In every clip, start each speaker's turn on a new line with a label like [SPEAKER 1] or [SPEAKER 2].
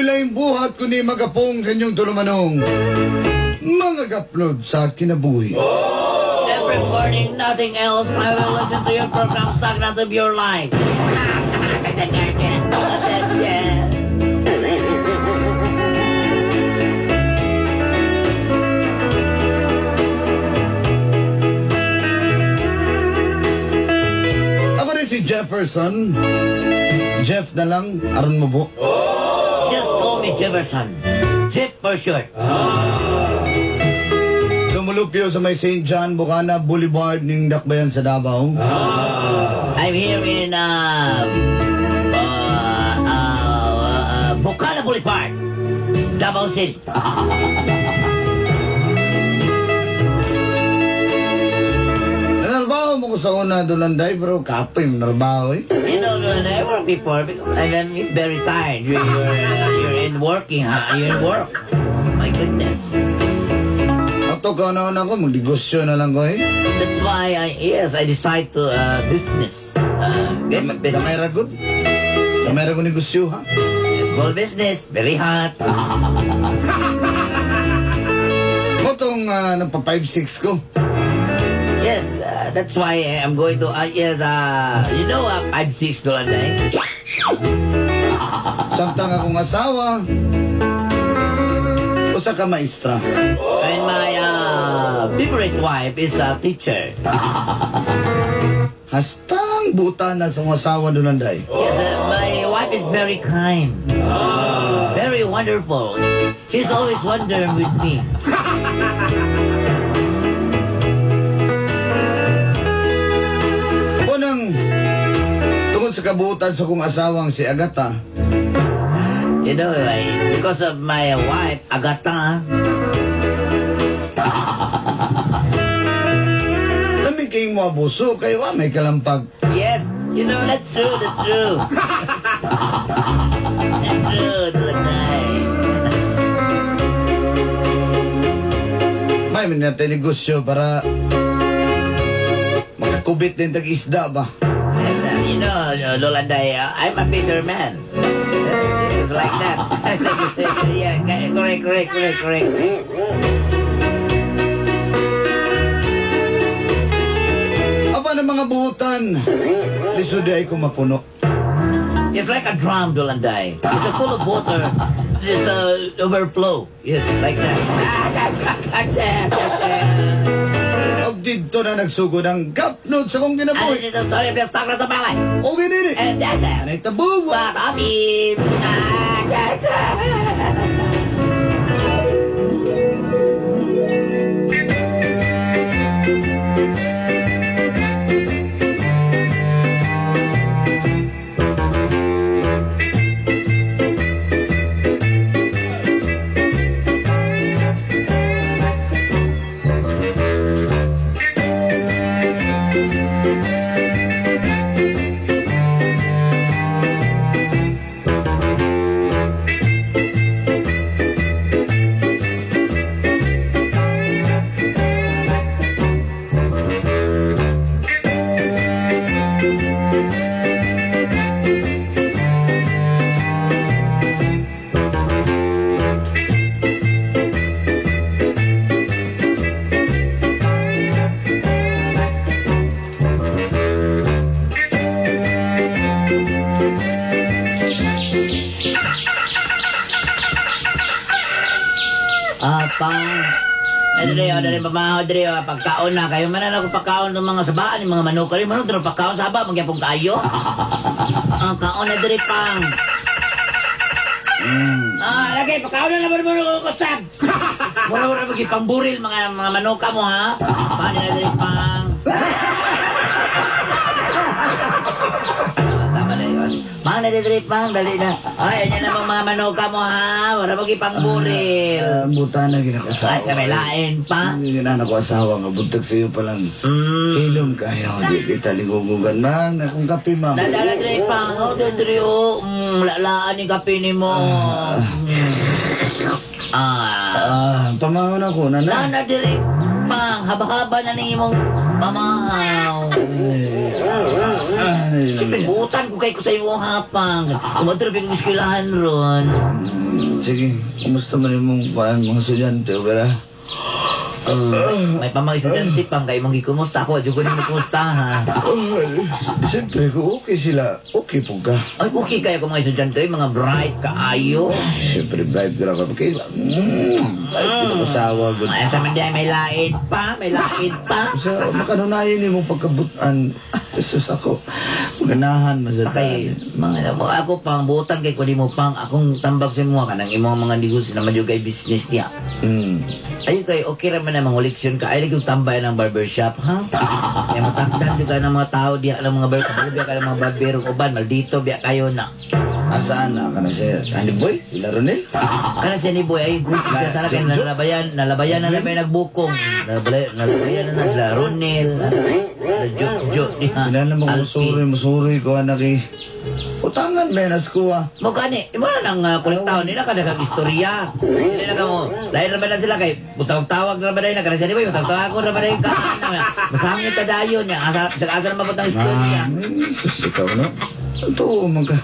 [SPEAKER 1] laing buhat kundi magapong sa inyong tulumanong mga gapnod sa kinabuhi.
[SPEAKER 2] Every morning, nothing else. I will listen to your program, Stuck Out of Your Life.
[SPEAKER 1] Ako rin si Jefferson. Jeff na lang, aron mo po.
[SPEAKER 2] Just call me Jefferson. Jeff for short.
[SPEAKER 1] Lumulupyo sa may St. John Bukana Boulevard ning Dakbayan sa Davao.
[SPEAKER 2] I'm here in Bukana Boulevard, Davao City.
[SPEAKER 1] Nanarbaho mo ko sa una Dulanday, pero kapoy mo narbaho eh.
[SPEAKER 2] You know, when I worked before, because I'm very tired. You're in working, huh? You're in work. My goodness.
[SPEAKER 1] Ato ka na ko, magnegosyo na lang ko eh.
[SPEAKER 2] That's why I decide to business. Get my business.
[SPEAKER 1] Kamay ragod. Kamay ragod negosyo ha.
[SPEAKER 2] Small business, very hot.
[SPEAKER 1] Motong nagpa 5-6 ko.
[SPEAKER 2] Yes, that's why I'm going to, yes, you know, 5'6" Dulanday.
[SPEAKER 1] Samtang akong asawa, usa ka maestra.
[SPEAKER 2] And my favorite wife is a teacher.
[SPEAKER 1] Hastang buta na sa akong asawa Dulanday.
[SPEAKER 2] Yes, my wife is very kind. Very wonderful. She's always wondering with me.
[SPEAKER 1] Unang, tungod sa kabutan sa akong asawang si Agata,
[SPEAKER 2] You know, because of my wife, Agata,
[SPEAKER 1] lami kayong mo abuso, kayo wa may kalampag.
[SPEAKER 2] Yes, you know, that's true, that's true. That's true, Dulanday.
[SPEAKER 1] May man natin negosyo para makakubit din tag-isda ba?
[SPEAKER 2] Yes, you know, Lolanday, I'm a fisherman. It's like that. I said, yeah, correct, correct, correct, correct.
[SPEAKER 1] Aba ng mga buhutan, lisod ay kumapuno.
[SPEAKER 2] It's like a drum, Dulanday. It's a full of water. It's a overflow. Yes, like that.
[SPEAKER 1] Og didto na nagsugod ang gapnod sa kong
[SPEAKER 2] And
[SPEAKER 1] kinabuhi.
[SPEAKER 2] this is the story of the Stuck Out of My Life.
[SPEAKER 1] Okay dili.
[SPEAKER 2] And that's it.
[SPEAKER 1] Anay tabuwa.
[SPEAKER 2] Bye-bye. Pang. Dre, o, dre, mamaho, dre, o, pagkaon na. Kayo man na ako pagkaon ng mga sabaan, yung mga manok rin. Manok, dre, pagkaon saba, magyapong kayo. Ang kaon na, dre, pang. Ah, lagi, pagkaon na naman mo ko kusab. Mura-mura magipamburil mga manuka mo, ha? Paano na, dre, pang. Tama na yun. Pang na, dre, pang, dali na. Ay, yan naman mga manuka mo, ha? Wala magipangburil.
[SPEAKER 1] Buta na ginakusawa.
[SPEAKER 2] Ay, sa may lain pa.
[SPEAKER 1] Hindi na ako asawa nga buntag sa iyo pa lang. Hilom kayo, di kita ligugugan mang akong kape ma'am.
[SPEAKER 2] Dadala, dre, pang. Oh, dre, oh. Lalaan yung kape ni mo. Ah.
[SPEAKER 1] Ah, pamahon ako na na.
[SPEAKER 2] Lana, dre, pang. Haba-haba na ning imong pamahaw.
[SPEAKER 1] Ay,
[SPEAKER 2] Siyempre, buutan ko kay ko sa imong hapang. Kumadro, ko eskwelahan ron.
[SPEAKER 1] Sige, kumusta man imong kuan mga estudyante, wala?
[SPEAKER 2] May pamang estudyante pang kay mong gikumusta ako, jud ko nimo kumusta ha.
[SPEAKER 1] Oh, siyempre, kung okay sila, okay po ka.
[SPEAKER 2] Ay, okay kayo ko mga estudyante, mga bright kaayo.
[SPEAKER 1] Siyempre, bright ka lang kay bright ka lang asawa, good.
[SPEAKER 2] Ay, sa man di ay may lain pa, may lain pa.
[SPEAKER 1] Sa makanunayan ni mong pagkabutan, Jesus ako, maganahan
[SPEAKER 2] Kay
[SPEAKER 1] masadaan.
[SPEAKER 2] mga ako pang butan kay kundi mo pang akong tambag sa imo kanang imong mga negosyo na madyo kay business niya. Ayun kay okay ra man ang mga koleksyon ka ay lagi tambay ng barbershop ha. Kaya matakdan jud ka ng mga tao diha ng mga barber biya ka ng mga barbero uban maldito biya kayo na.
[SPEAKER 1] Asaan na ka na siya? Ano boy? Sila Ronel?
[SPEAKER 2] Kana siya ni boy ay group siya sana kay nalabayan, nalabayan na labay nagbukong. Nalabayan, nalabayan na na sila Ronel, na Jo Jo diha.
[SPEAKER 1] Sila na mo
[SPEAKER 2] Alpi.
[SPEAKER 1] musuri, musuri ko anak eh. Utangan menas ko ah.
[SPEAKER 2] Mo gani, imo na nang kolektahon nila kada kag istorya. Dili na kamo. Lain ra ba na sila kay butawag-tawag ra ba dai na kada siya ni boy, butawag-tawag ko ra ba dai ka. Masangit ta dayon niya. Asa sa asa na mabutang istorya.
[SPEAKER 1] Ah, sus, ikaw no? Totoo man ka.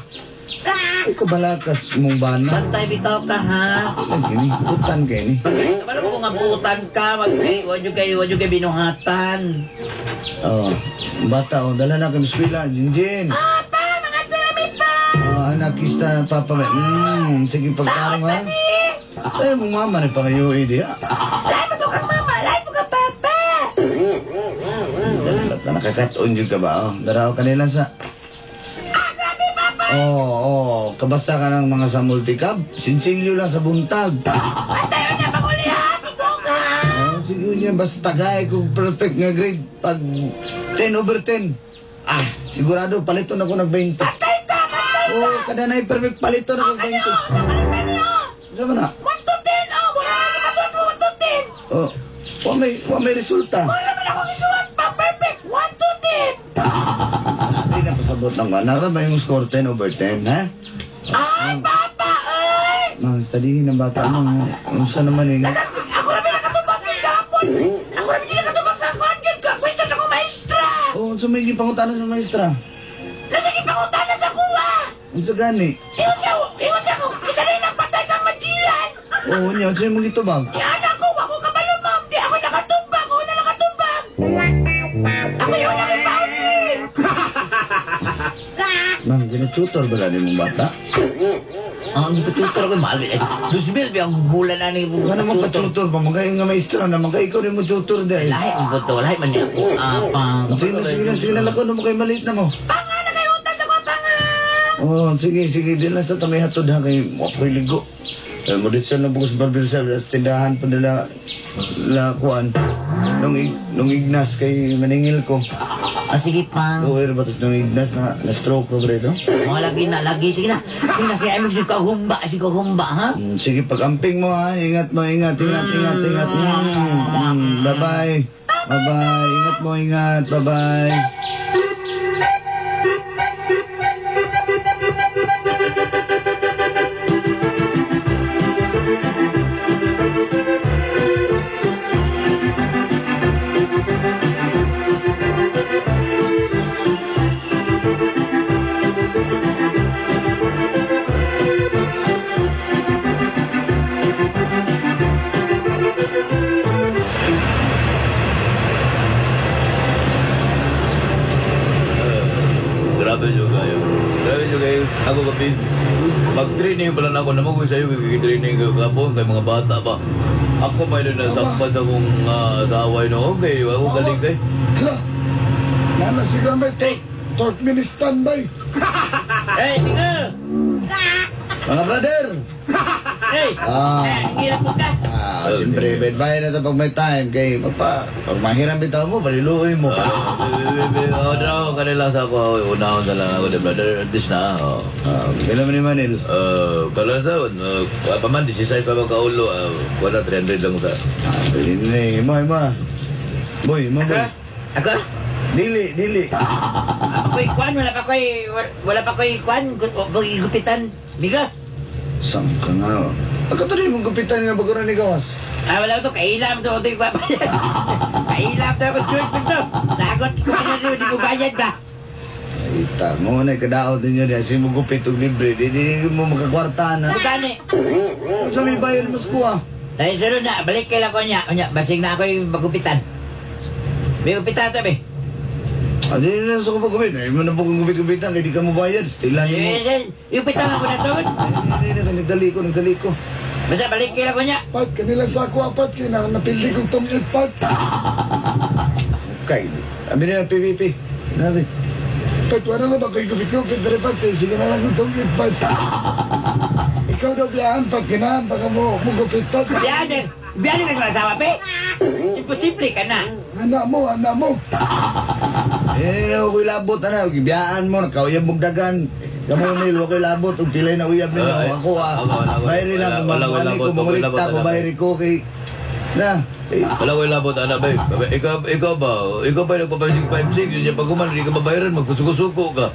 [SPEAKER 1] Ikaw balakas mong bana.
[SPEAKER 2] Bantay bitaw ka ha.
[SPEAKER 1] Ang gini, utan kay ni.
[SPEAKER 2] Kabalo mo kung abutan ka, mag eh, wa jud kay binuhatan.
[SPEAKER 1] Oh, bata oh, dala na kami eskwela, Jinjin.
[SPEAKER 2] Papa, mga dami pa.
[SPEAKER 1] Oh, anak kista papa. Sige pagtarong ha. Ay, mong mama ni pangayo eh, diha.
[SPEAKER 2] Lain mo to kang mama, lain mo kang papa.
[SPEAKER 1] Dalat na nakakaton jud ka ba? Oh, daraw kanila sa. Oo, oh, kabasa ka ng mga sa multicab. Sinsilyo lang sa buntag.
[SPEAKER 2] Antayon na paguli ha, ka.
[SPEAKER 1] Oh, sige niya, basta tagay kung perfect nga grade. Pag 10 over 10. Ah, sigurado, paliton ako nag 20.
[SPEAKER 2] Antay ta, antay.
[SPEAKER 1] Oh, kada na perfect paliton ako 20.
[SPEAKER 2] Sa palitan niyo.
[SPEAKER 1] Saan ba na?
[SPEAKER 2] 1 to 10, oh, wala na kasuot mo 1 to 10.
[SPEAKER 1] Oh, wa may resulta.
[SPEAKER 2] Wala naman akong isuot pa, perfect. 1 to 10.
[SPEAKER 1] Hindi na pasabot lang ba? Naka ba yung score 10 over 10, ha?
[SPEAKER 2] Ay, papa, ay.
[SPEAKER 1] Ma'am, studyhin ang bata mo. Unsa naman eh.
[SPEAKER 2] Ako na may nakatubag ng gapon. Ako na may nakatubag sa kuan yun ka. Question sa kong maestra.
[SPEAKER 1] Oh, unsa may gipangutana sa maestra?
[SPEAKER 2] Nasa gipangutana sa kuha.
[SPEAKER 1] Unsa gani?
[SPEAKER 2] Ingon siya ko, isa na lang patay kang majilan.
[SPEAKER 1] Oo, niya, unsa imong gitubag?
[SPEAKER 2] Yan ako, ako kabalo ma'am. Di ako nakatubag, ako na nakatubag. Ako yung unang ipauli.
[SPEAKER 1] Ma'am, gina-tutor ba lang imong bata?
[SPEAKER 2] Ang ipatutor ko, mahal. Eh, 2,000, ang bulan na ni
[SPEAKER 1] Ano mo pa-tutor pa? Magkayo nga maestra na, magkayo ikaw rin mo tutor dahil.
[SPEAKER 2] Lahi man po to, lahi man niya. Apang.
[SPEAKER 1] Sige na, sige na, sige na, lako na mo kayo maliit na mo.
[SPEAKER 2] Panga na kayo, utang ako, panga.
[SPEAKER 1] Oo, sige, sige, di lang sa tamay hatod ha, kay mo ako'y ligo. Eh, mo dito na bukas barber sa tindahan pa nila la kuan. Nung Ignas kay maningil ko.
[SPEAKER 2] Ah, sige, pang.
[SPEAKER 1] Oo, ba tas nung Ignas na stroke ko ba ito?
[SPEAKER 2] Mga lagi na, lagi. Sige na. Sige na, sige. Ay, magsigod ka humba. Sige humba, ha?
[SPEAKER 1] Sige, pag-amping mo ha. Ingat mo, ingat, ingat, ingat, ingat. Bye-bye. Bye-bye. Ingat mo, ingat. Bye-bye.
[SPEAKER 3] Grabe nyo kayo. Grabe nyo kayo. Ako kapi. Mag-training pala na ako. Naman ko sa'yo, training ko kapon kay mga bata pa. Ako pa yun nasampan sa akong saway no. Okay, ako galing kay.
[SPEAKER 4] Hala! Nana siguro may Turkmenistan bay!
[SPEAKER 2] Hey, tinga!
[SPEAKER 1] Mga brother!
[SPEAKER 2] Hey!
[SPEAKER 1] Ah,
[SPEAKER 2] Hirap mo ka!
[SPEAKER 1] ah, siyempre, bye-bye na ito pag may time. Kay, papa, pag mahiram bitaw mo, baliluoy mo.
[SPEAKER 3] Oh, draw kanila sa ako. Unahon na lang ako, di brother. At least na. Oh.
[SPEAKER 1] Ah, kailan mo ni Manil?
[SPEAKER 3] Kala sa, pa man, 16 pa ba kaulo. Wala, 300 lang sa.
[SPEAKER 1] Ah, pwede na eh. Imo, imo. Boy, imo, boy.
[SPEAKER 2] Ako?
[SPEAKER 1] Dili, dili.
[SPEAKER 2] Ako'y kwan, wala pa ko'y kwan, gupitan. Biga.
[SPEAKER 1] Saan ka nga? Pagkatuloy mong gupitan nga bago na ni Gawas.
[SPEAKER 2] Ah, wala to, kailam to, ito yung kwan. Kailam to ako, church to. Lagot ko na rin, di mo bayad ba?
[SPEAKER 1] Ita mo na kadaot ninyo niya si mo gupit og libre di di mo makakwarta na.
[SPEAKER 2] Gani.
[SPEAKER 1] Unsa may bayad mas kuha?
[SPEAKER 2] Dahil sunod na, balik kay lang ko niya. Unya, basing na ako yung magupitan. May gupitan tabi.
[SPEAKER 1] Ah, di na sa ko pagupit. Ay mo na po kung gupit-gupitan kay di ka mo bayad. Stilan mo.
[SPEAKER 2] Eh, yung pitan ako na tungod.
[SPEAKER 1] Hindi na nagdali ko, nagdali ko.
[SPEAKER 2] Basta balik kay lang ko niya.
[SPEAKER 4] Pat, kanila sa ako apat kay na napili kong tungit pat.
[SPEAKER 1] Okay. Abi na PVP. Nabi.
[SPEAKER 4] Pat, wala na ba ko'y gupit-gupit dere pat? Eh, sige na lang kong tungit pat. Ikaw daw biyahan pat, ganahan baka mo mugupit pat.
[SPEAKER 2] Biyanin, biyanin ka sa asawa, pe. Imposible ka na.
[SPEAKER 4] Anak mo, anak mo.
[SPEAKER 1] Eh, ako ko'y labot ana, gibiyaan mo, nakauyab mong dagan. Kamo nil, wa ko'y labot, ug pilay na uyab ninyo.
[SPEAKER 3] Ay,
[SPEAKER 1] Ako ah.
[SPEAKER 3] ako, wala ko.
[SPEAKER 1] Bayri lang,
[SPEAKER 3] Wala, wala ko'y
[SPEAKER 1] kung
[SPEAKER 3] labot,
[SPEAKER 1] ko,
[SPEAKER 3] wala ko'y
[SPEAKER 1] mangolekta
[SPEAKER 3] labot,
[SPEAKER 1] ko,
[SPEAKER 3] wala.
[SPEAKER 1] bayri ko kay na. Eh,
[SPEAKER 3] Wala ko'y labot, anak, bay. Ikaw ba? Ikaw ba nagpa-5-6, 5-6? Yun yung pag-uman, hindi ka mabayaran, magkusuko-suko ka.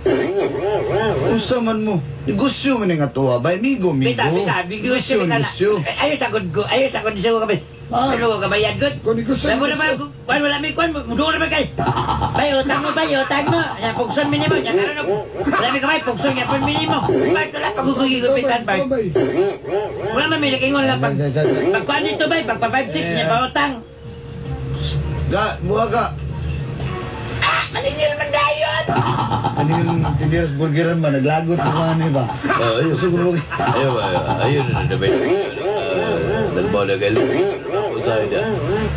[SPEAKER 1] Unsa man mo? Negosyo man nga tuwa, bay migo migo.
[SPEAKER 2] Pita, pita,
[SPEAKER 1] Negosyo,
[SPEAKER 2] negosyo, pita na.
[SPEAKER 1] negosyo.
[SPEAKER 2] Ayaw sa good ko, ayaw sa good ko kami.
[SPEAKER 4] Ah.
[SPEAKER 2] Ano ko kabayad good?
[SPEAKER 4] Kung negosyo,
[SPEAKER 2] Wala mo naman,
[SPEAKER 4] negosyo.
[SPEAKER 2] kwan wala mi kwan, muduol naman kay. Bay, utang mo, bay, utang mo. Nya pugson minimo, nya karon wala mi kamay, pugson nya pon minimo. Bay, wala pa gugigupitan, bay.
[SPEAKER 4] Ikaw, bay.
[SPEAKER 2] Wala man mi nakingon nga pag
[SPEAKER 1] Sa, sa, sa.
[SPEAKER 2] pag kwan dito, bay, pag pa 5-6 nya pa utang.
[SPEAKER 1] Ga, buha ka.
[SPEAKER 2] Ah, maningil man dayon.
[SPEAKER 1] Ano yung tindiras burgeran ba? Naglagot na ano ba?
[SPEAKER 3] Ah, ayun.
[SPEAKER 1] Gusto ko mo.
[SPEAKER 3] Ayun, ayun, ayun, ayun, ayun. Nagbawa na kayo. Usahay niya.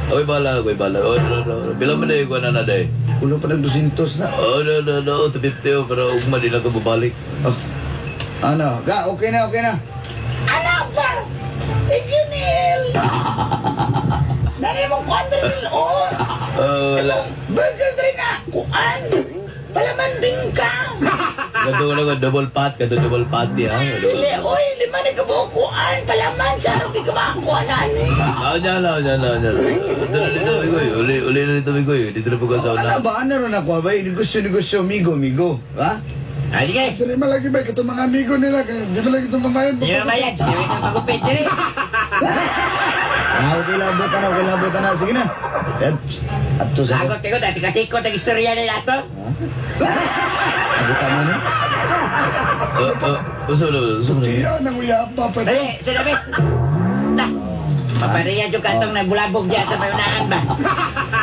[SPEAKER 3] Ako'y bahala, ako'y bahala. Oh, no, no, no. Bilang mo na yung kuwan na na, day.
[SPEAKER 1] Kulo pa nag 200 na.
[SPEAKER 3] Oh, no, no, no. 250, oh, pero ugma din ako babalik.
[SPEAKER 1] Oh. Ano? Ga, okay na, okay na.
[SPEAKER 2] Ano ba? Thank you, Neil. Nani mong kwan diri, oh.
[SPEAKER 3] Ah, wala.
[SPEAKER 2] Burger diri na, kuan. Palaman bingkang.
[SPEAKER 3] Kato ko lang, double pat, kato double patty, ha?
[SPEAKER 2] Dili, oy, lima ni kabuok kuan. Palaman sa arog di ka makakuha na ani.
[SPEAKER 3] Ah, niya lang, niya lang, niya lang. Ito na dito, Migoy. Uli, uli na dito, Migoy. Dito na po ka sa
[SPEAKER 1] Ano
[SPEAKER 3] una.
[SPEAKER 1] ba? Ano ron ako ba? Negosyo, negosyo, migo, migo. Ha?
[SPEAKER 2] Ah, sige.
[SPEAKER 4] Dili man lagi bay, katong mga amigo nila, kaya di man lagi itong mamayan.
[SPEAKER 2] Di ba bayad? Sige kang pagupit diri.
[SPEAKER 1] Ah, okay labot ana, okay labot ana. Sige na. Eh, psst, ato sa
[SPEAKER 2] Lagot ko, dati katikot ang istorya nila ato.
[SPEAKER 1] Ako tama ni.
[SPEAKER 3] Ah, ah, usa na, usa na.
[SPEAKER 4] Tiya nang uyab pa pat.
[SPEAKER 2] Dali, sinabi. Ta. Papareya jud katong nabulabog diya sa mayunahan ba?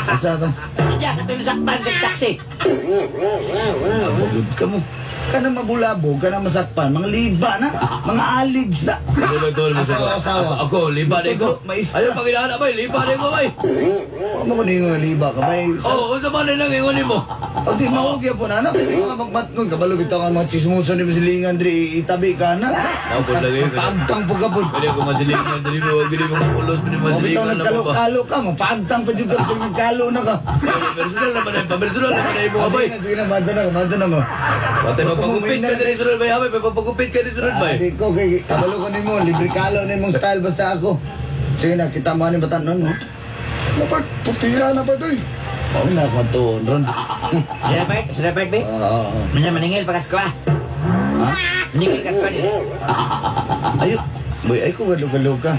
[SPEAKER 1] Asa to?
[SPEAKER 2] Diya katong nasakpan sa taxi.
[SPEAKER 1] Ah, pagod ka mo. Kana mabulabog, kana masakpan, mga liba na, mga aligs na.
[SPEAKER 3] Ano ba ito?
[SPEAKER 1] Asawa, asawa.
[SPEAKER 3] Ako, liba na ko.
[SPEAKER 1] Tugo, maestra.
[SPEAKER 3] Ayaw, pagkailangan na, bay. Liba na ko, bay.
[SPEAKER 1] Wa mo kuno yung liba ka bay.
[SPEAKER 3] Oh, unsa man lang ingon nimo?
[SPEAKER 1] O di maugya po na na, kaya mga magmatngon, kabalo kita ka mga chismoso ni Masilingan diri, itabi ka na.
[SPEAKER 3] Ako lagi ko.
[SPEAKER 1] Pagtang po ka po.
[SPEAKER 3] Pwede ako masilingan diri mo, wag diri mo mapulos, pwede
[SPEAKER 1] O bitaw
[SPEAKER 3] masilingan na mo ba.
[SPEAKER 1] nagkalo-kalo ka, mapagtang pa jud ka sa nagkalo na ka.
[SPEAKER 3] Personal naman ay, personal naman ay mo
[SPEAKER 1] O
[SPEAKER 3] bay.
[SPEAKER 1] sige na, sige na, madto na ka, madto na mo.
[SPEAKER 3] Patay magpagupit ka diri sunod bay, habay magpagupit ka diri sunod bay.
[SPEAKER 1] Ah, di ko kay kabalo ko nimo, libre kalo nimong style basta ako. Sige na, kita mo ani batanon mo.
[SPEAKER 4] Dapat putiya na pa doy.
[SPEAKER 1] Oo na, kwantoon ron.
[SPEAKER 2] Sinabi, sinabi, be.
[SPEAKER 1] Oo.
[SPEAKER 2] Manya maningil pa kasko ah.
[SPEAKER 1] Ha?
[SPEAKER 2] Maningil kasko dili.
[SPEAKER 1] Ayo, boy, ay ko galo-galo ka.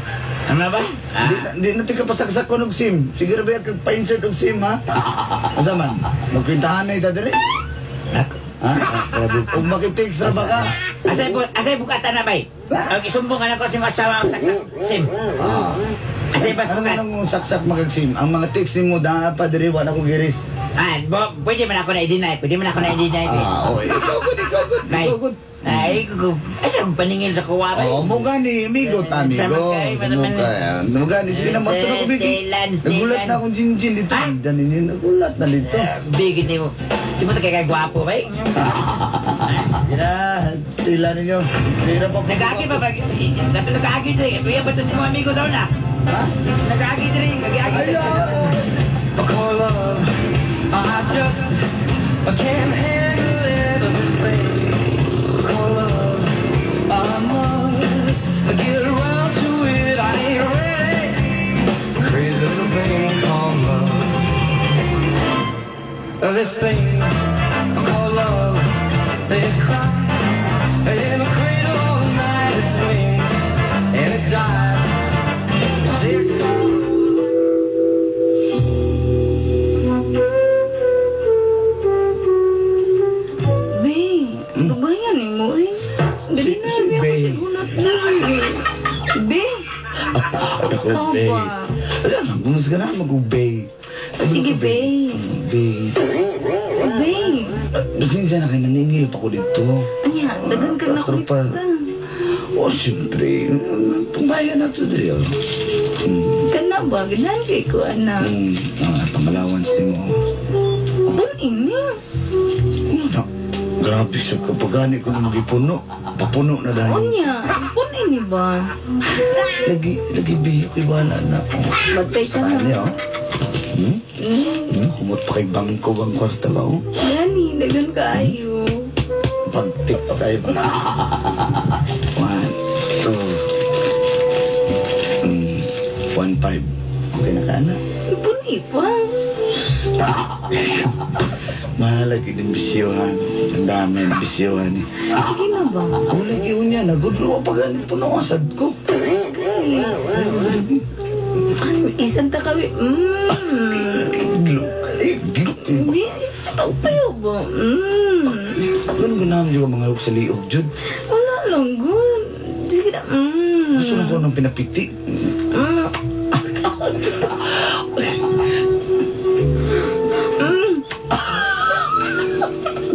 [SPEAKER 2] Ano ba? Ah.
[SPEAKER 1] Di na, di na tika pasaksak ko og SIM. Sige ra ba kag pa-insert og SIM ha? Asa man? Magkwintahan na ita diri.
[SPEAKER 2] Ako.
[SPEAKER 1] Ha? Ug makitext ra ba ka?
[SPEAKER 2] Asay bu asay bukatan na bay. Ang isumbong ka na ko sa imong asawa ang saksak sim.
[SPEAKER 1] Ah.
[SPEAKER 2] Asay bas
[SPEAKER 1] Ano
[SPEAKER 2] bukat.
[SPEAKER 1] man ang saksak magag SIM? Ang mga text nimo daa pa diri wa na ko giris.
[SPEAKER 2] Ah, bo, pwede man ako na i-deny. Pwede man ako na i-deny. be.
[SPEAKER 1] Ah, oy, ikaw good, ikaw good,
[SPEAKER 2] Bay.
[SPEAKER 1] ikaw good.
[SPEAKER 2] Ay, ko. Asa akong paningil sa kuwa bay.
[SPEAKER 1] Oh, mo gani, amigo, tamigo.
[SPEAKER 2] Sama kay,
[SPEAKER 1] Sa mukha. Mo gani, sige na, mato na ko bigi.
[SPEAKER 2] Stilan, stilan.
[SPEAKER 1] Nagulat na akong jinjin dito.
[SPEAKER 2] Ah?
[SPEAKER 1] Danin yun, nagulat na dito.
[SPEAKER 2] Bigit ni mo. Di mo ta kay gwapo bay.
[SPEAKER 1] Yan na, stila ninyo. Di na pa
[SPEAKER 2] Nag-agi ba ba? Kato nag-agi diri. Kaya ba to sa mga amigo daw na?
[SPEAKER 1] Ha?
[SPEAKER 2] Nag-agi diri, nag-agi diri.
[SPEAKER 4] Ayaw!
[SPEAKER 5] Call love, I just I can't handle it. This thing called love, I must get around to it. I ain't ready. Crazy little thing called love. This thing called love, it cries in a cradle all night. It swings and it jives. Shakes.
[SPEAKER 6] Bayan ni mo eh. Dali na,
[SPEAKER 1] Si
[SPEAKER 6] be. Ako
[SPEAKER 1] Be.
[SPEAKER 6] sa gulat na. Be.
[SPEAKER 1] Ako,
[SPEAKER 6] Ikaw
[SPEAKER 1] Bay.
[SPEAKER 6] ba?
[SPEAKER 1] Wala lang, kung mas ganahan mag-ubay.
[SPEAKER 6] Sige, Bay.
[SPEAKER 1] Bay.
[SPEAKER 6] Be.
[SPEAKER 1] Pasensya na kayo, naningil pa ko dito.
[SPEAKER 6] Anya, daghan ka na
[SPEAKER 1] Pero pa-
[SPEAKER 6] kulita.
[SPEAKER 1] Oh, siyempre. Pambayan na ito dito.
[SPEAKER 6] Kana ba? Ganahan kay ko, ana.
[SPEAKER 1] Pangalawans ni mo.
[SPEAKER 6] Pun ini.
[SPEAKER 1] Ano na? Grabe sa kapagani ko na magipuno. Papuno na dahil.
[SPEAKER 6] Unya, pun ini ba?
[SPEAKER 1] Lagi, lagi biyo kay wala na. Oh.
[SPEAKER 6] Batay ka na.
[SPEAKER 1] Ano, oh? Hmm? Hmm? Kumot pa kay bangko bang kwarta ba, oh?
[SPEAKER 6] Gani, daghan kaayo.
[SPEAKER 1] Pagtik pa kayo ba? 1, 2, 1, 5. Okay na ka, anak?
[SPEAKER 6] Pun pa.
[SPEAKER 1] Mahalaga din bisyohan. Ang dami ng bisyohan eh.
[SPEAKER 6] Sige na ba?
[SPEAKER 1] Wala kayo niya. Nagudlo pa gani. Puno asad ko.
[SPEAKER 6] Gani.
[SPEAKER 1] Ay, wala.
[SPEAKER 6] Isang takawi.
[SPEAKER 1] Glo. Ay, glo.
[SPEAKER 6] Bi, isang tao payo ba?
[SPEAKER 1] Ganun ganahan juga mga hug sa liog, Jud.
[SPEAKER 6] Wala lang, good. Sige na.
[SPEAKER 1] Gusto na ko ng pinapiti.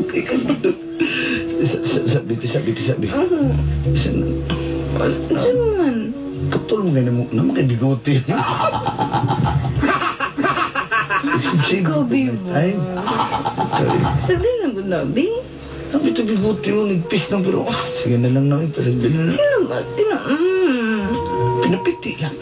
[SPEAKER 1] Okay, kanino. Sabi, sabi, sabi.
[SPEAKER 6] Saan man?
[SPEAKER 1] Katol mo kayo na mo kay bigote. Sibsib.
[SPEAKER 6] Ikaw, babe.
[SPEAKER 1] Ay, sorry.
[SPEAKER 6] Sabi lang ko na, bi.
[SPEAKER 1] Sabi ito bigote yun, nagpis na pero sige na lang na, pasagdi na lang.
[SPEAKER 6] Sino ba? Tina.
[SPEAKER 1] Pinapiti lang.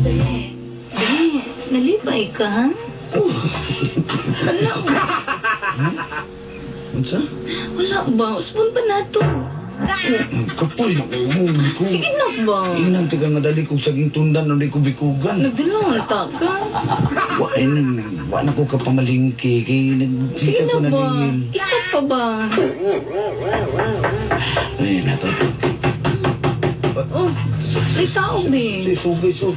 [SPEAKER 6] Be, be, nalipay ka, ha? Wala ba?
[SPEAKER 1] Unsa?
[SPEAKER 6] Wala ba? Usbon pa na to.
[SPEAKER 1] Kapoy na kayo mo.
[SPEAKER 6] Sige na ba?
[SPEAKER 1] Inang tiga nga dali kong saging tundan o di ko bikugan.
[SPEAKER 6] Nagdalawang ta ka.
[SPEAKER 1] Wa ay nang wa na ko kapamalingki kay
[SPEAKER 6] Sige
[SPEAKER 1] nagkita
[SPEAKER 6] na
[SPEAKER 1] ko
[SPEAKER 6] ba?
[SPEAKER 1] naningil.
[SPEAKER 6] Isa pa ba?
[SPEAKER 1] Ay na to.
[SPEAKER 6] Oh, may tao, be.
[SPEAKER 1] Si suga so.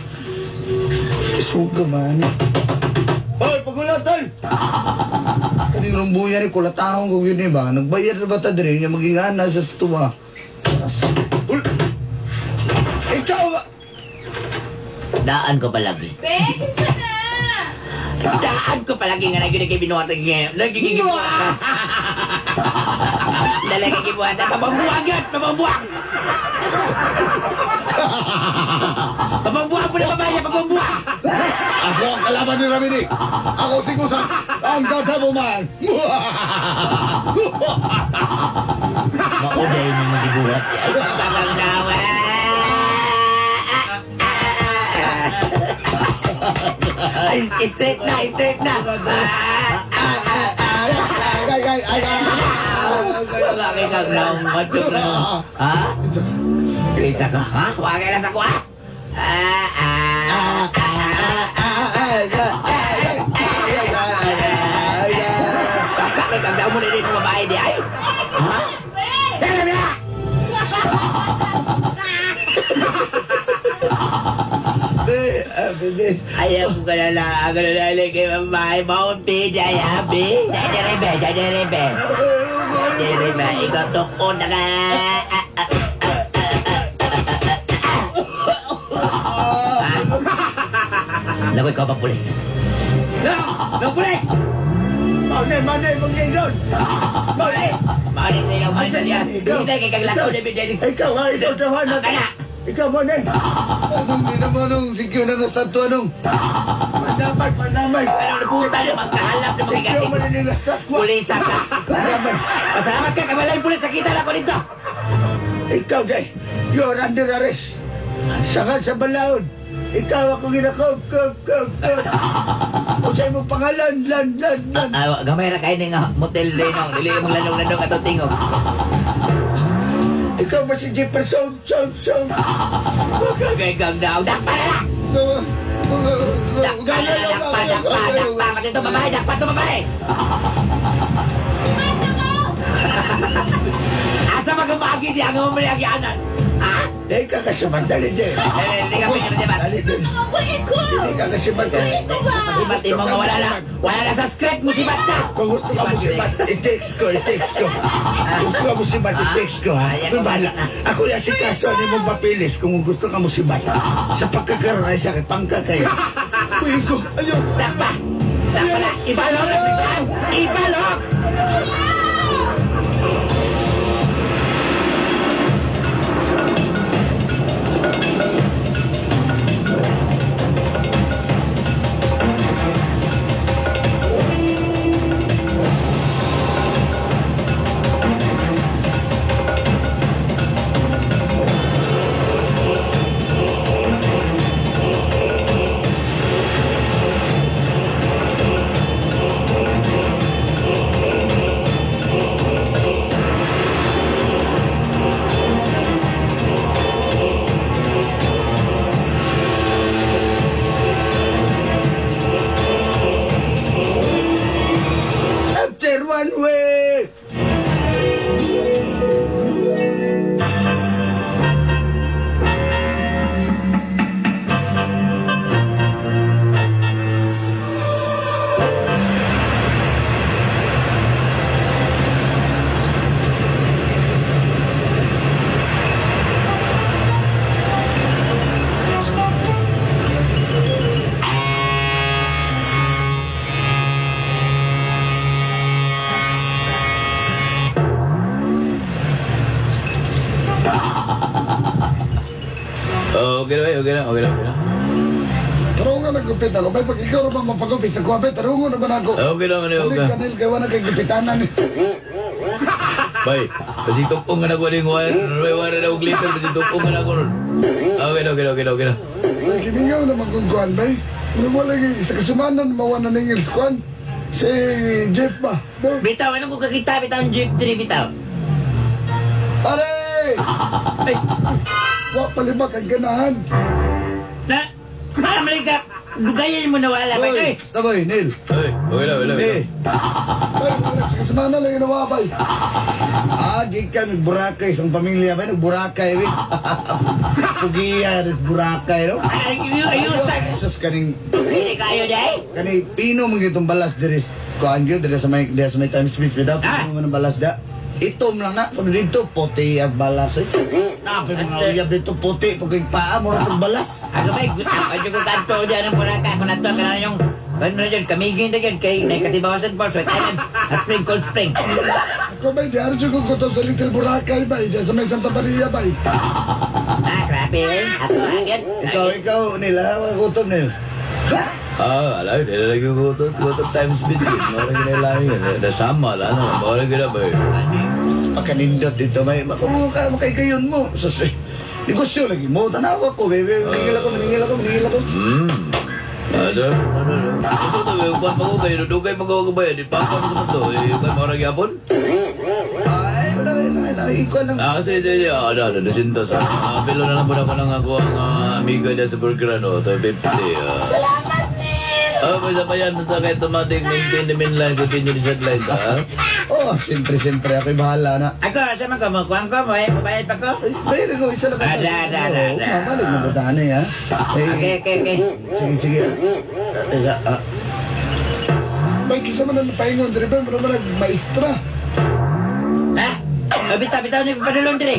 [SPEAKER 1] Suga man. Hoy, pagulat ay. Kaning rumbuya ni kulatahong kog yun eh ba? Nagbayad na ba ta diri nya maging ana sa stuwa. Ul. Ikaw ba?
[SPEAKER 2] Daan ko palagi.
[SPEAKER 6] Be, kinsa na?
[SPEAKER 2] Daan ko palagi nga lagi naging binuhatan ngayon. Nagiging binuhatan. Lalagi gibuhatan. Pabambuangan! Pabambuang! Pabambuang po na babae! Pabambuang!
[SPEAKER 4] Ako ang kalaban ni Ramini. Ako si Gusa, ang Dadabo Man.
[SPEAKER 2] Mauday mo magibuhat. Tagang nawa! Ay, straight na! Straight na!
[SPEAKER 4] Ay, ay, ay, ay, ay.
[SPEAKER 2] Bakit kang naong na? Ha? Isa ka, ha? Wagay lang sa kuha! Ah, ah, ah, Bakit ang daw mo na dito babae di ay? Ha? Tara na! Ayaw ko ka na lang. Ako na lang kay babae. Maunti, jaya, be. Jaya, rebe, jaya, rebe. Jaya, rebe. Ikaw tukon na ka. Naku, ikaw pa pulis. No! No, pulis!
[SPEAKER 1] Mane, mane, mangyayron.
[SPEAKER 2] Mali! Mali na yung pulis niya. Hindi kay kaglakaw na bidel.
[SPEAKER 1] Ikaw ha, ikaw tawa na.
[SPEAKER 2] Kana!
[SPEAKER 1] Ikaw mane. Anong di naman nung sikyo na nga statwa nung. Manamay, manamay.
[SPEAKER 2] Ano na puta na magkahalap na
[SPEAKER 1] Sikyo
[SPEAKER 2] mga
[SPEAKER 1] man nga statwa.
[SPEAKER 2] Pulisa ka!
[SPEAKER 1] Manamay.
[SPEAKER 2] Pasalamat ka, kamalay pulis, nakita na ko dito!
[SPEAKER 1] Ikaw, day. You're under arrest. Saka sa balaod. Ikaw ako ginakob, kob, kob, kob. O sa imong pangalan, lan, lan, lan.
[SPEAKER 2] Ah, gamay ra kay ni nga motel din no. Dili imong lanong-lanong atong tingog.
[SPEAKER 1] Ikaw ba si Jefferson, son, son?
[SPEAKER 2] Kay gang daw. Dakpa na lang. Dakpa na lang, dakpa, dakpa, dakpa. Pati ito babae, dakpa ito babae. Asa magumagi siya ang umuli ang anan? Ha?
[SPEAKER 1] Dahil ka kasimantali dyan.
[SPEAKER 2] Eh, hindi ka pinag-diba?
[SPEAKER 1] Dali dyan. Hindi ka kasimantali.
[SPEAKER 2] Musibat mo nga wala na. Wala na sa script, musibat ka.
[SPEAKER 1] Kung gusto ka musibat, i-text ko, i-text ko. Gusto ka musibat, i-text ko, ha? Ako bahala. Ako yung si kaso ni mong papilis kung gusto ka musibat. Sa pagkakaroon ay sakit, pangka kayo.
[SPEAKER 4] Uy, ko. Ayaw.
[SPEAKER 2] Dakpa! Dakpa na! Ibalok! Ibalok!
[SPEAKER 1] After 1 week!
[SPEAKER 3] Oh, okay na, okay na, okay na, okay na.
[SPEAKER 4] Tarungan ang gupit ako. Bay, pag ikaw naman mapagupit sa kuha, bay, tarungan naman ako.
[SPEAKER 3] Okay lang, ano,
[SPEAKER 4] Salig
[SPEAKER 3] okay.
[SPEAKER 4] kanil, kay wala kay gupitanan eh.
[SPEAKER 3] Bay, kasi tukong nga na ko ning wire, may wire na og glitter, kasi tukong nga na ko nun. Okay na, okay na, okay na, okay na.
[SPEAKER 4] Bay, kimingaw naman kung kuhan, bay. Ano mo lagi, sa kasumanan, mawa na ningil sa kuhan. Si Jeff ba? No?
[SPEAKER 2] Bitaw, anong kung kakita? Bitaw ang jeep 3, bitaw.
[SPEAKER 4] Pare!
[SPEAKER 2] Ay,
[SPEAKER 4] Wa palibak ang ganahan.
[SPEAKER 2] na, mali ka. Lugayan mo na wala.
[SPEAKER 1] Boy,
[SPEAKER 2] Bay,
[SPEAKER 1] basta boy, Neil.
[SPEAKER 3] Ay, okay na, okay na, okay
[SPEAKER 1] Eh,
[SPEAKER 3] na.
[SPEAKER 4] Bay, wala sa kasumanan lang ginawa, bay.
[SPEAKER 1] ah, gikan nagburakay isang pamilya ba nagburakay we. Pugiya des Boracay no.
[SPEAKER 2] Ay, ayusan.
[SPEAKER 1] Jesus kaning
[SPEAKER 2] Hindi kayo, day.
[SPEAKER 1] kani pino mo gyud tong balas diri kuan gyud diri sa may Times Beach bitaw
[SPEAKER 2] Ah.
[SPEAKER 1] pino man ang balas da. Itom lang na kuno dito puti ang balas eh. Napay mga uyab dito puti pag kay paa mo ra balas.
[SPEAKER 2] Ako ba, ako ko kanto dyan ang Boracay. Kung nato ka na yung, ano dyan, kamigin na dyan, kay nakatibawasan pa, so Thailand, at spring, cold spring.
[SPEAKER 4] Ako, bay, di araw ko kutob sa Little Boracay, bay. Diyan sa may Santa Maria, bay.
[SPEAKER 2] Ah, grabe. Ako, agad.
[SPEAKER 1] Ikaw Neil, ha, gutom Neil.
[SPEAKER 3] Ah, alam, di na lagi ko gutom Times Beach. Mara ginailangan yun. Nasama lang, ano, mara gina ba eh.
[SPEAKER 1] Pagkanindot dito may makuha ka makaigayon mo. Sus, eh, negosyo lagi mo tanawa ko bebe. Maningil ako, maningil ako, maningil ako.
[SPEAKER 3] Ano? Ano? Ano? Gusto to, eh, kuwan pa ko kayo, dugay magawa ko ba yan? Di pa ako ko to, eh, kuwan mara gyapon?
[SPEAKER 1] Ay, wala wala wala ikaw lang.
[SPEAKER 3] Ah, kasi, sige, sige, ano, ano, nasintos. Ah, bilo na lang po na ako ng ako ang amiga niya sa burger, ano, to 50. Ah.
[SPEAKER 6] Salamat, Neil!
[SPEAKER 3] Oh, may sabayan sa kay automatic maintain the main line, continue the set line, ha?
[SPEAKER 1] Oh, siyempre, siyempre, ako'y bahala na.
[SPEAKER 2] Ako, sa man ko, mo, kuwang ko, mo, eh, mabayad pa ko.
[SPEAKER 1] Ay, bayad ko, isa lang.
[SPEAKER 2] Ah, da, da, da, da.
[SPEAKER 1] Mabalik mo ba tayo, ha? Eh,
[SPEAKER 2] Okay.
[SPEAKER 1] Sige, sige. Isa, ah.
[SPEAKER 4] Bay, kisa man ang paingon, diri bay, mura man maestra.
[SPEAKER 2] Ha? Oh, bitaw, bitaw, ni padulong diri.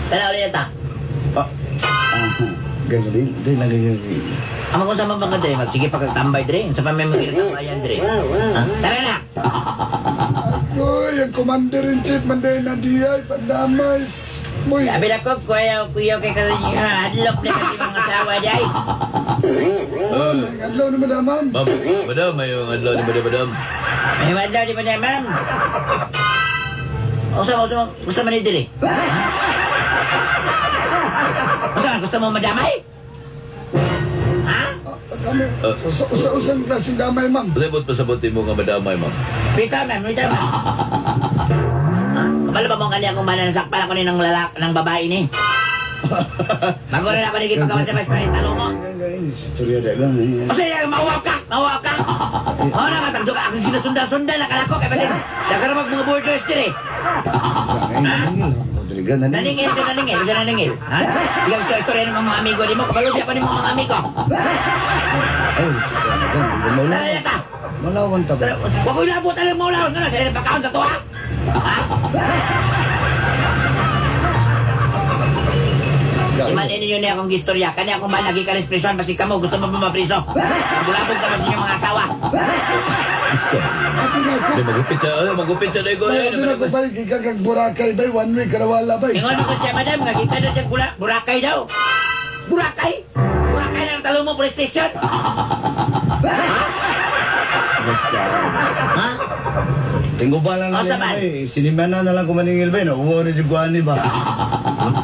[SPEAKER 2] Tara, ulit ta.
[SPEAKER 1] Ah, ah, ganyan din, di na ganyan.
[SPEAKER 2] Amo kung sa mga bangka diri, magsige pa kag tambay diri. Sa pa may mga tambayan diri. Ha? Tara na.
[SPEAKER 4] Uy, ang commander in chief, man din na diay, pandamay. Boy,
[SPEAKER 2] Sabi na ko, kuya, kuya, kay kasi hadlok na kasi mga asawa day.
[SPEAKER 4] oh, ang adlaw naman na, ma'am.
[SPEAKER 3] Ma'am, madam, may yung adlaw ni madam, madam.
[SPEAKER 2] May adlaw di ba niya, ma'am? Usa, usa, usa man ni diri. Unsa gusto mo madamay? Ha?
[SPEAKER 4] Ah, Kami, usa-usang klaseng damay, ma'am.
[SPEAKER 3] Pasabot, pasabot mo nga madamay, ma'am.
[SPEAKER 2] Bitaw, ma'am, bitaw, ma'am. Kabalo ba mong kali akong bana nasakpan ako ni ng lalak ng babae ni? Bago na ako ni gipagawa sa basta italo mo.
[SPEAKER 1] Istorya da lang. Eh.
[SPEAKER 2] O sige, mauwaw ka! Mauwaw ka! Oo na, katagdo ka. Akong ginasundan-sundan na kalako. Kaya basin, nakaramag mga borders dire.
[SPEAKER 1] Ay, naningil. O, dali ka, naningil.
[SPEAKER 2] Naningil sa naningil, sa naningil. Ha? Ikaw gusto istorya ng mga amigo ni mo. Kabalo di ako ni mga amigo.
[SPEAKER 1] Ay, sige na gan. Maulawan.
[SPEAKER 2] Tara ta!
[SPEAKER 1] Maulawan ta ba?
[SPEAKER 2] Huwag ko inabot alam mo lawan. Ano, sila pagkaon sa tuwa? Ha? Imanin ninyo na akong gistorya. Kani akong balagi ka rin prison. Basig ka mo, gusto mo ba mapriso? Bulabog ka ba sa inyong mga asawa?
[SPEAKER 3] Isa.
[SPEAKER 4] Happy na ako.
[SPEAKER 3] Di, magupit siya. Ay, magupit siya na ikaw.
[SPEAKER 4] Bay, happy na ako, bay. Gikan kag Boracay, bay. One week, karawala, bay.
[SPEAKER 2] Ingon mo ko siya, madam, nga kita na siya Boracay daw. Boracay? Boracay na ang talo mo, police station?
[SPEAKER 1] Basta.
[SPEAKER 2] Ha?
[SPEAKER 1] Tingubala na
[SPEAKER 2] O,
[SPEAKER 1] lang
[SPEAKER 2] saban.
[SPEAKER 1] eh. Sinimana na lang kumaningil ba? Nauwa na yung kuhan ba?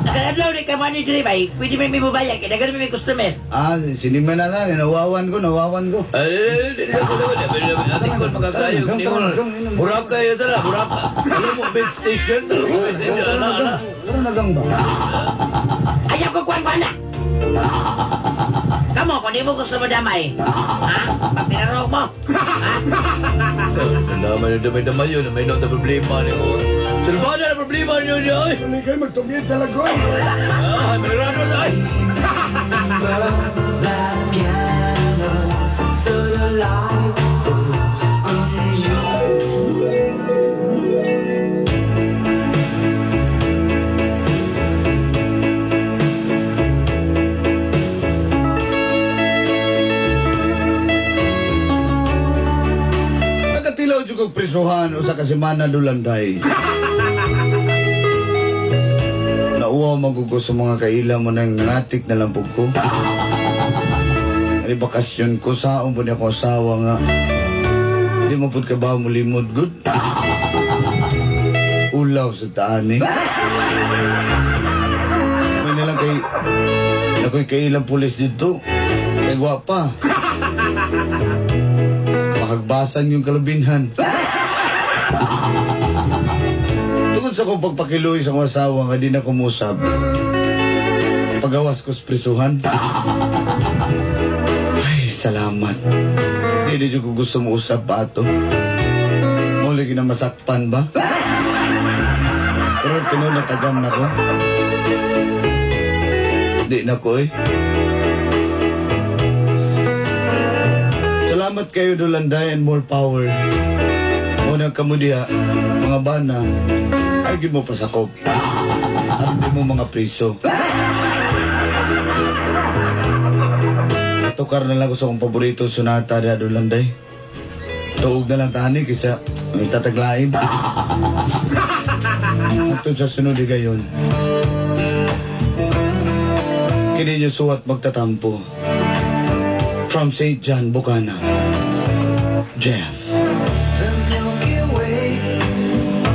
[SPEAKER 2] Nakaladlaw ni kamani diri bay, pwede may mibubayag, kaya daghan may customer.
[SPEAKER 1] Ah, sinimana na lang. Nawawan ko, nawawan ko.
[SPEAKER 3] Ay, di sa ko naman. Ate ko magkakayo. Hindi ko. Boracay, sala, Boracay. Alam mo, bed station. Alam mo, bed station.
[SPEAKER 1] Tara
[SPEAKER 3] Ala,
[SPEAKER 1] na
[SPEAKER 3] ala.
[SPEAKER 1] gang. Tara na gang ba?
[SPEAKER 2] Ayaw ko kuwan kuwan na! Kamo, kung di mo gusto mo damay, ha? Pag tinarog mo, ha?
[SPEAKER 3] So, damay na damay damay yun. May na problema niyo. Salvada na problema niyo niya. Ay,
[SPEAKER 4] Dali kayo, magtumiyit talaga, oy.
[SPEAKER 3] ay, manirano na. Ay.
[SPEAKER 5] That piano so delightful on you.
[SPEAKER 1] Nagatilaw jud kog prisuhan usa ka semana dulanday. Nauwaw magugo sa mga kaila mo nang ngatik na lang pug ko. Ani bakasyon ko saon po niya ko asawa nga. Di mo pud ka ba mo limod good? Ulaw sa taan eh. May nilang kay ako'y kailang pulis dito. Kay gwapa. Pakagbasan yung kalabinhan. Tungod sa kong pagpakiloy sa akong asawa nga di na kumusab, pagawas ko sa prisuhan. Ay, salamat. Di di ko gusto mo usab pa ato. Muli ginamasakpan ba? Pero tinuod na tagam na ko. Di na ko eh. Salamat kayo Dulanday and more power. Una kamo diha, mga bana, ay gyud mo pasakop. Aron di mo mga priso. Tukar na lang ko sa akong paborito sonata diha Dulanday. Tuog na lang tani kaysa may tataglain. Hangtod sa sunod gayon. Kini niyo suwat magtatampo. From St. John, Bukana. Jeff.